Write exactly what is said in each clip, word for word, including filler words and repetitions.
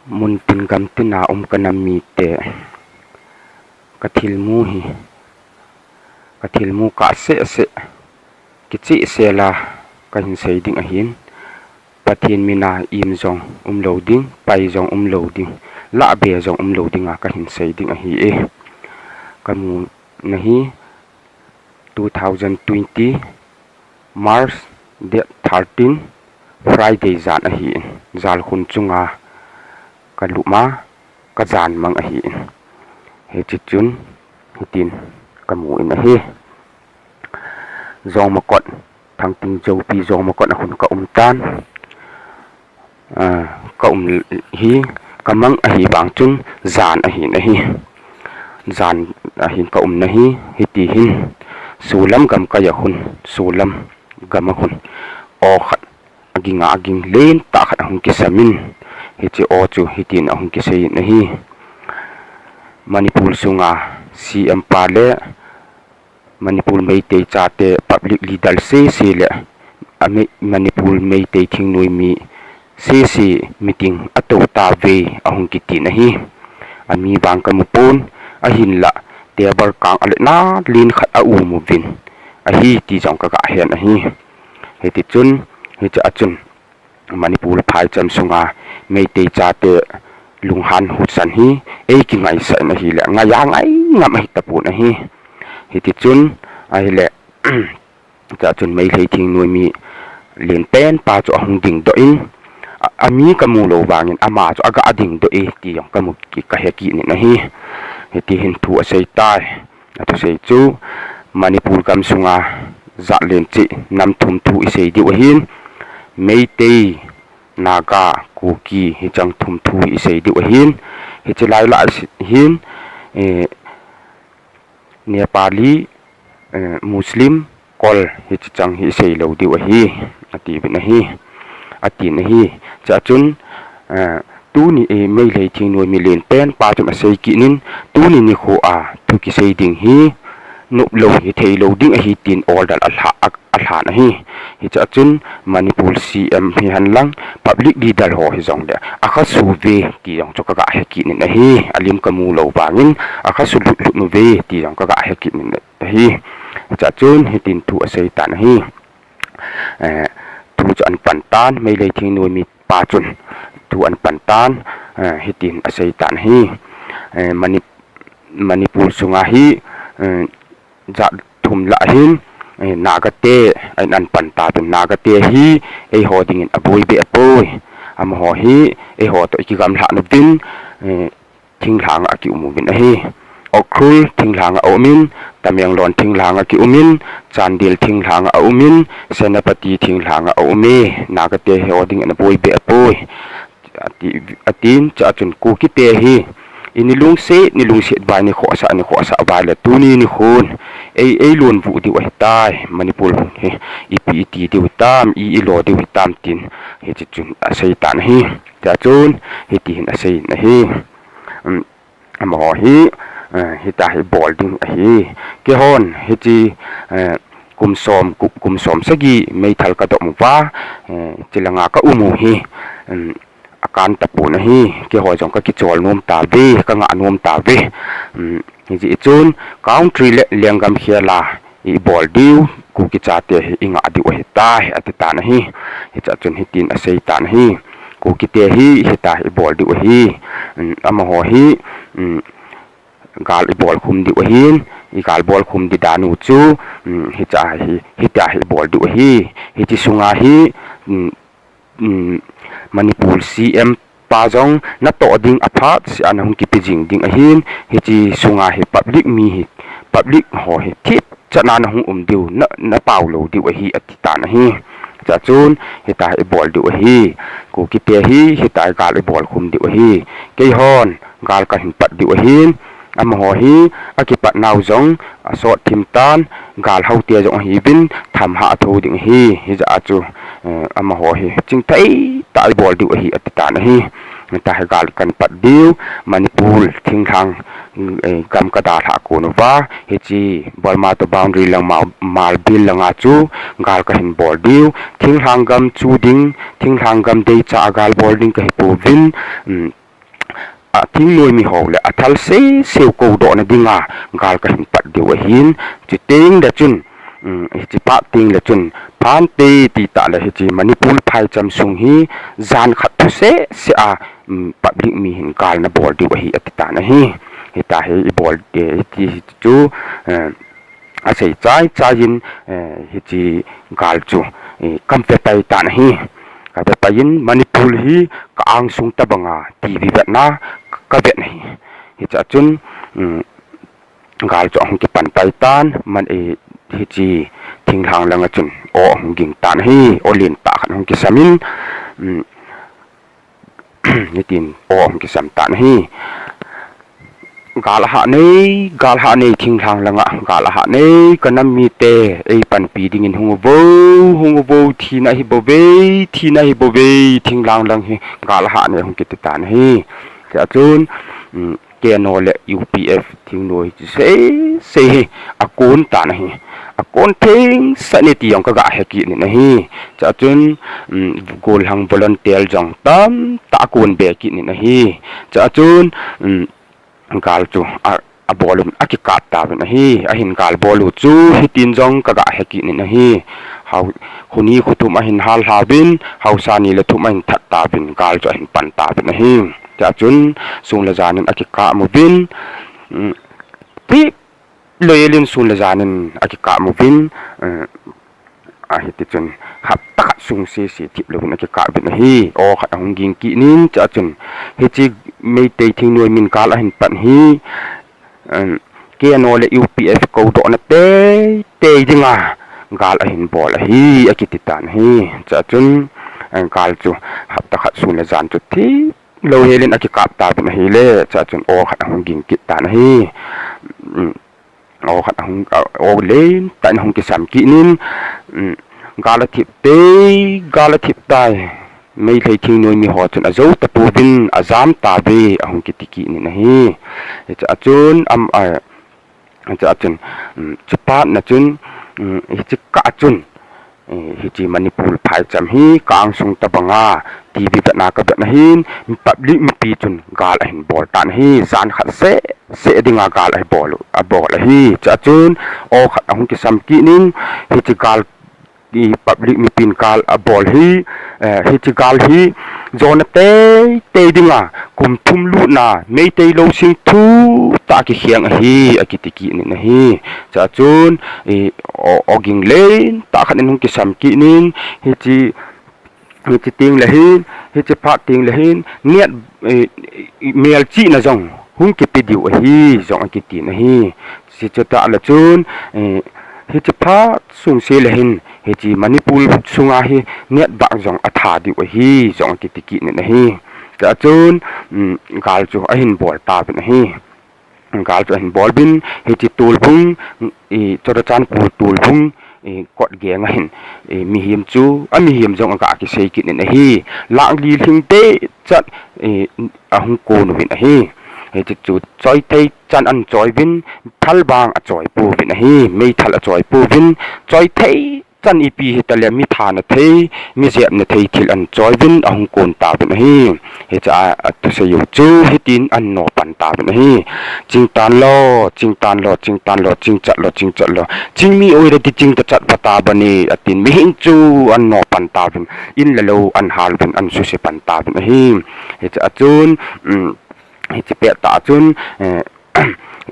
Muntin gamtina um kanam mite, kathilmu hi, kathilmu kah seh seh, kicheh sel a kahin sei ding ahin, Pathen mina im jong umlou ding, pai jong umlou ding, lahbe jong umlou dinga kahin sei ding ahi e. Kamu nahi two thousand twenty March date thirteen, Friday jan ahin, jalkhun chunga kalum a, kajan mang ahin. Hiche chun, hitin kamu in ahi. Jongmakot, Thangting Joupi Jongmakot a khun kaum tan. Kaum hi, kamang ahi vang chun, jan ahin ahi. Jan ahin kaum nahi, hiti hin, solam gamkai a khun, solam gam a khun, aw khat, aginga aging lentah khat ahung kisam in, hiche aw chu hitin ahung kisei in ahi. Manipur sunga C M pa le Manipur Meitei chate public leader sese le Manipur Meitei thingnoi mi sese meeting atou tauve ahung kitin ahi. Ami vang kamu pon, ahinlah table kang a le nalen khat aum uvin ahi ti jong kaga hen ahi. Hiti chun, hiche a chun Manipur phaicham sunga Meitei chate lunghan husan hi eikingaisah in ahile, ngai a ngai ngam ahi tapon ahi. Hiti chun, ahile, chua chun Meitei thingnoi mi lenpen pa chu ahung dingdoh in, ami kamu lou vangin ama chu aga dingdoh e ti jong kamu kit, kahe kit in ahi. Hiti hin thu asei tai. Athusei chu Manipur gam sunga jat len cheh nam thum thu isei diu ahin, Meitei, Naga, Kuki hicheng thum thu isei diu ahin, hiche lai lah hin Nepali, Muslim, Kol hiche cheng hi isei lou diu ahi, atiuvin ahi, atin ahi. Chua chun tuni Meitei thingnoi mi lenpen pa chun asei kit in, tuni nikho a thu kisei ding hi noplou hitheilou ding ahi tin order alhan ahi. Hichea chun Manipur C M hihenlang public leader ho hijongle akhasuve ti jong chu kaga hekit in ahi. Alim kamu lou vangin akhasulut lut uve ti jong kaga hekit in ahi. Hichea chun hitin thu aseitan ahi. Thu chu ahin pantan, Meitei thingnoi mipa chun thu ahin pantan, hitin aseitan ahi. Manipur sunga hi jat thum lah hin Nagate ahin pantan, Nagate hi eiho dingin aboibeh apoi. Amaho hi eiho toh ikigamlhah nauvin thinglhanga akium uvin ahi. Ukhrul thinglhanga aumin, Tamenglong thinglhanga kiumin, Chandel thinglhanga aumin, Senapati thinglhanga aume, Nagate ho dingin aboibeh apoi, atin. Chua chun Kukite hi ini lungset, ini lungset vai, ini khohsah, ini khohsah vai le tuni nikhon ei, eilonvuh diu ahitai, Manipur hi ipi iti diu hitam, i, ilo diu hitam tin hiche chun aseitan ahi. Chua chun hitihin aseiyin ahi. Amaho hi hitia hi ibol ding ahi. Keihon hiche kum som, kum som sagi meithal kadoh uva, chulanga kaum u hi akan tapon ahi. Keiho jong kakichol nom tauve, kangah nom tauve. Hijeh chun country le lenggam khela ibol diu, Kuki chate hi ingah diu ahitai, atitan ahi. Hichea chun hitin aseitan ahi. Kukite hi hitia hi ibol diu ahi. Amaho hi gal ibolkhum diu ahin, igal bolkhum di dan u chu hitia hi, hitia hi ibol diu ahi. Hiche sunga hi Manipur C M pa jong natoh ding aphatseh a nahung kipe jing ding ahin, hiche sunga hi public mi hi, public ho hi thipchetna nahung um diu, na, napao lou diu ahi, atitan ahi. Chua chun hitia hi ibol diu ahi. Kukite hi hitia hi gal ibolkhum diu ahi. Keihon gal kahin pat diu ahin, amaho hi akipat nau jong asot thim tan, gal haote jong ahiuvin, thamhah athou ding ahi. Hijeh a chu amaho hi chingthei tah a ibol diu ahi, atitan ahi. Hitia hi gal kahin pat diu, Manipur thinglhang gam kadalhah kon uva, hiche Burma toh boundary lang, Malbil langa chu gal kahin bol diu, thinglhang gam chu ding, thinglhang gam deicha a gal bol ding kahipouvin, a, thingnoimi ho le athal seseu koudohna dinga gal kahin pat diu ahin, chuteng le chun, um, hiche phat teng le chun, phante ti tah le hiche Manipur phaicham sung hi jan khat thu sese a, um, public mi hin gal nabol diu ahi ati tan ahi. Hita hi ibol, eh, hiti chu, eh, asei chai chai in, eh, hiche gal chu, eh, kahin ve pai tan ahi. Kahin ve pai in Manipur hi ka angsung tobanga T V vetna kahin vet ahi. Hichea chun, um, gal chu ahung kipan pai tan, man, eh, hiche thinglhang langa chun aw ahung ging tan ahi, aw lentah khat ahung kisam in, um, hitin aw ahung kisam tan ahi. Gal ahah nei, gal ahah nei thinglhang langa, gal ahah nei, ka nam mite, ei panpi dingin hung uvo, hung uvo, thina ahibouve, thina ahibouve, thinglhang lang hi, gal ahah nei hung kiti tan ahi. Chea chun, um, K N O le U P F thingnoi hiche sese hi akon tan ahi. Akon thengsah e ti jong kaga he kit in ahi. Chea chun, um, gollhang volunteer jong tamtah akon be kit in ahi. Chea chun, um, gal chu a, abol un akikap tauvin ahi. Ahin gal bol u chu hitin jong kaga he kit in ahi. Hao, kho ni kho thum ahin hallha uvin, haosa ni le thum ahin that tauvin, gal chu ahin pan tauvin ahi. Chea chun sun le jan in akikap uvin, um, thip lou jel in sun le jan in akikap uvin, um, ahiti chun hapta khat sung sese thip louvin akikap uvin ahi. Aw khat ahung ging kit in, chea chun hiche Meitei thingnoi min gal ahin pan hi, um, K N O le U P F koudohna teitei dinga gal ahin bol ahi akiti tan ahi. Chea chun, um, gal chu hapta khat sun le jan chu thip lou jel in akikap tauvin ahile, chea chun aw khat ahung ging kit tan ahi. Um, aw khat ahung, a, aw lentah in ahung kisam kit in, um, gal athip tai, gal athip tai, Meitei thingnoi mi ho chun ajou tapouvin, ajam tauve, ahung kiti kit in ahi. Hichea chun, am, a, hichea chun, um, chuphat na chun, um, hiche kah a chun, eh, hiche Manipur phaicham hi ka angsung tobanga T V vetna kahin vet ahin, public mipi chun gal ahin bol tan ahi, jan khat sese dinga gal ahin bol, abol ahi. Chea chun aw khat ahung kisam kit in, hiche gal, i, public mipin gal abol hi, eh, hiche gal hi jona teitei dinga kum thum lutna Meitei lousing thutah kikheng ahi akiti kit in ahi. Chea chun, i, aw, aw ging lentah khat in hung kisam kit in, hiche, hiche teng le hin, hiche phat teng le hin, nget, i, i, melchihna jong hung kipe diu ahi jong akitin ahi. Hiche chutah le chun, eh, hiche phat sung se le hin, hiche Manipur sunga hi nget bah jong atha diu ahi jong akiti kit in ahi. Chea chun, um, gal chu ahin bol tauvin ahi. Gal chu ahin bol uvin, hiche Tolbung, i, Churachandpur Tolbung, i, kot geng a hin, i, mihem chu, amihem jong aga kisei kit in ahi. Lakh li lhing deh chat, i, ahung kon uvin ahi. Hiche chu choi thei chan ahin choi uvin, thal vang achoi pouvin ahi. Meithal achoi pouvin, choi thei chan ipi hitale mi thana thei, mi jepna thei thil ahin choi uvin ahung kon tauvin ahi. Hichea, a, athusei u chu hitin ahin no pan tauvin ahi. Ching tan lo, ching tan lo, ching tan lo, ching chat lo, ching chat lo. Ching mi oira di ching ta chat pha ta bani, atin mihem chu ahin no pan tauvin, in le lou ahin hal uvin ahin suse pan tauvin ahi. Hichea chun, um, hiche pettah chun, eh,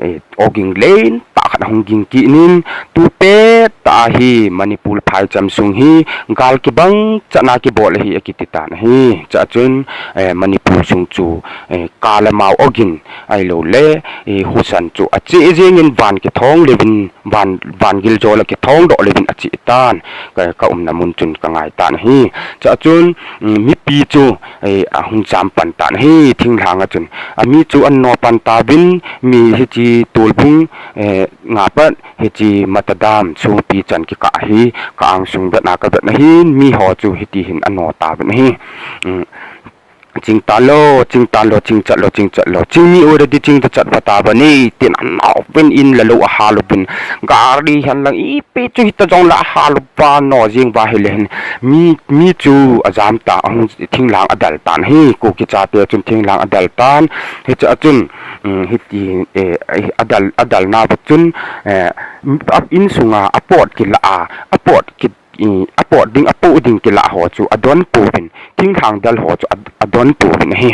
eh, aw ging lentah khat ahung ging kit in, tu pettah hi Manipur phaicham sung hi gal kibang chatna kibol ahi akiti tan ahi. Chea chun, eh, Manipur sung chu, eh, kal le mao aw ging ahiloule, eh, husa chu ache jeng in van kithong leuvin, van, van gil jol a kithong doh leuvin ache tan, ka, ka umna mun chun kangai tan ahi. Chea chun, um, mipi chu, eh, ahung jam pan tan ahi, thinglhang a chun. Ami chu ahin no pan tauvin, mi hiche Tolbung, eh, nga pat hiche Matadam songpi chan kikah hi ka angsung vetna kahin vet ahin, mi ho chu hiti hin ahin no tauvin ahi. Um, ching tan lou, ching tan lou, ching chat lou, ching chat lou, ching mi oi ra di ching ta chat va ta ba ni, tin anao pen in la lou a ha lou bin, gari han lang ipi chu hita jong la a ha lou va no jing va hi le hin, mi, mi chu a jam ta, a hung thinglang a dal tan hi, Kuki chate chun thinglang a dal tan, hi cha chun, um, hi ti, eh, a dal, a dal na va chun, eh, a in sunga a pot ki la a, a pot ki i, a pot ding, a po ding kila ho chu a don pouvin, thinglhang dal ho chu a, a don pouvin ahi.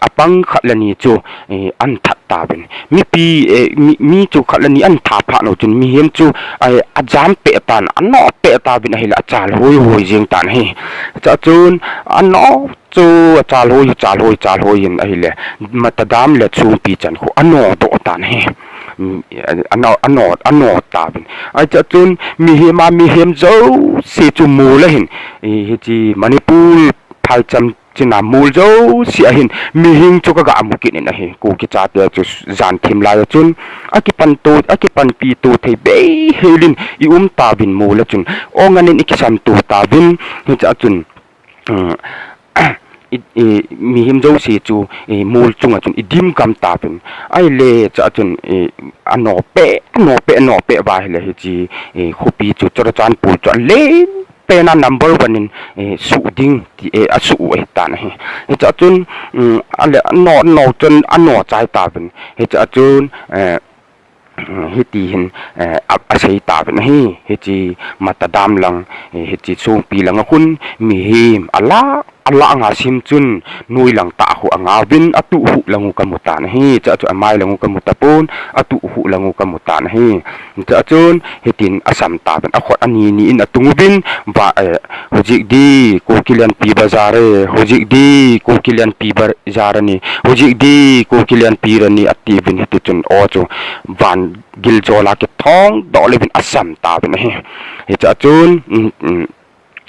A pang khat le ni chu, i, an that tauvin. Mipi, e, mi, mi chu khat le ni an tha phat u chun mihem chu, a, a jam peh tan, a no peh tauvin ahile a chal hoi hoi jing tan ahi. Cha chun, a no chu a chal hoi, chal hoi, chal hoi in ahile, Matadam le Songpi chan khu a no doh tan ahi. Mm, a no, a no, a no tauvin. Ahi cha chun, mihem a, mihem jouse chu mol a hin, i, hichi Manipur phaicham china mol jouse a hin, mihing chu ka ga mu kit in ahi. Kuki chate chu jan thim lai a chun, a kipan to, a kipanpi to thei bei hel in i um tauvin mol a chun, o ngan in i kisam to tauvin, hicha chun, um, i, i, mihem jouse chu, i, mol chunga chun i dim gam tauvin. Ahile cha chun, i, a no peh, a no peh, a no peh va hile hichi, i, khopi chu Churachandpur chu a len pen a number one in, i, suh ding ti, i, a suh u ahi tan ahi. Hicha chun, um, ale a no, no chun a no chai tauvin. Hicha chun, eh, hiti hin, eh, a, a sei tauvin ahi, hichi Matadam lang, eh, hichi Songpi lang a khun, mihem a la, a la nga sim chun, noi lang tah khu a nga vin, a tuh khu lang u ka mu tan ahi, cha chu a mai lang u ka mu tapon, a tuh khu lang u ka mu tan ahi. Cha chun, hitin a sam tauvin, a khut a ni ni in a tung uvin, va, eh, Hojik di, Kuki Lianpi Bazar e, hojik di, Kuki Lianpi Bazar ani, hojik di, Kuki Lianpi Bazar ani, ati uvin hiti chun, o chu, van gil jol a kithong doh le uvin a sam tauvin ahi. Hicha chun, um, um,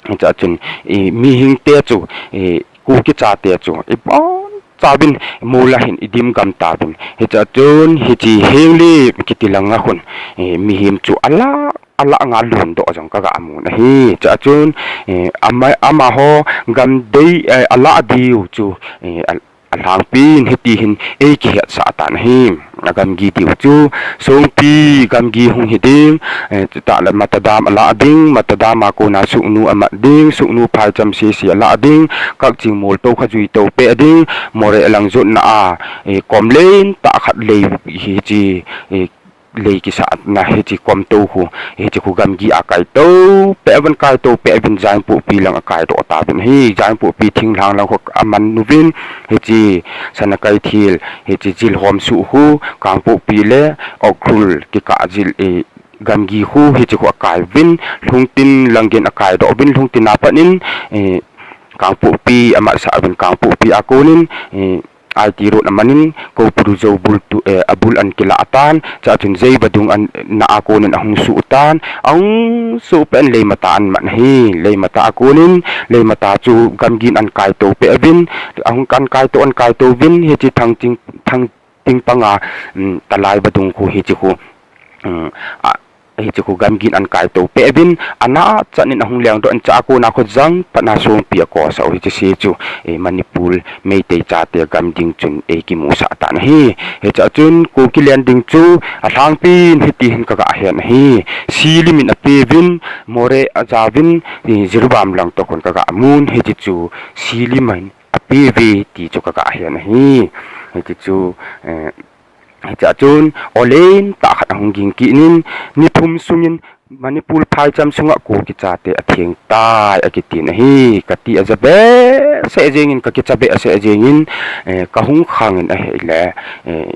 hicha chun, i, mihing te chu, i, Kuki chate chu, i, bon, cha uvin, mol a hin, i dim gam tauvin. Hicha chun, hichi Henglep kiti lang a khun, i, mihem chu a la, a la nga lhun doh jong ka ga mu ahi. Cha chun, eh, ama, amaho gam dei, eh, a la diu chu, eh, a, a lhangpin hiti hin ei kihet sah tan ahi. A gamgi diu chu, Songpi gamgi hung hi ding, eh, chutah le Matadam a la ding, Matadam a kona Sugnu a mat ding, Sugnu phaicham sese a la ding, Kakching mol to kha jui to peh ding, Moreh lang jotna a, eh, kom len tah khat lei hichi, eh, lei kisahna hichi kom to khu, hichi khu gamgi a kai to peh uvin, kai to peh uvin, Yaingangpokpi lang a kai doh tauvin ahi. Yaingangpokpi thinglhang lang khu a man uvin, hichi Sanakeithel, hichi jilhom suh khu, Kangpokpi le Ukhrul kikah jil, i, gamgi khu, hichi khu a kai uvin, Lhungtin lang gin a kai doh uvin, Lhungtin a pat in, i, Kangpokpi a mat sah uvin, Kangpokpi a kon in, i, I T road a man in, Koupuru jou bul tu, eh, a bul an kila tan, cha chun Jei vadung an na a kon in a hung suh tan, a hung suh peh in Leimata an mat ahi, Leimata a kon in, Leimata chu gamgin an kai to peh uvin, a hung kan kai to, an kai to uvin, hichi Thangting, Thangting panga, um, Talai vadung khu hichi khu, um, a, hichi khu gamgin an kai to peh uvin, ana chan in a hung leng doh in cha a kona khu jang pat na Songpi a kosah u hichi se chu, eh, Manipur Meitei chate gam ding chun ei kimusah tan ahi. Hicha chun Kuki len ding chu a lhangpin hiti hin ka ga hen ahi. Silim in a pe uvin, Moreh a ja uvin, eh, Jiribam lang to khun ka ga mun, hichi chu Silim in a pe uve ti chu ka ga hen ahi. Hichi chu, eh, Hicha chun, olen tah khat a hung ging kit in, ni thum sungin Manipur phaicham sunga Kuki chate a theng tai a kitin ahi, ka ti a ja behseh jeng in, ka kicha behseh jeng in, eh, ka hung khang in ahile, eh,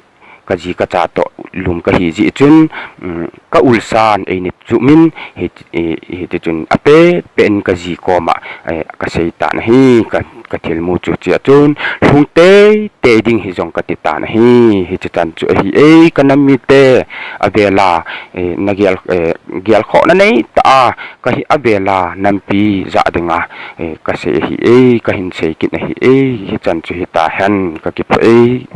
ka ji ka cha toh lum ka hi jeh chun, um, ka ulsan ei nit chu min, hi, hi, hiti chun a pe, pe in ka ji koma, eh, ka sei tan ahi, ka, ka thilmu chu chia chun, lhung tei, tei ding hi jong ka ti tan ahi, hichi chan chu ahi e, ka nam mite, a vela, eh, na gel, eh, gelkhoh na nei ta a, ka hi a vela, nampi ja dinga, eh, ka sei ahi e, ka hin sei kit ahi e, hichan chu hita hen, ka kipah e.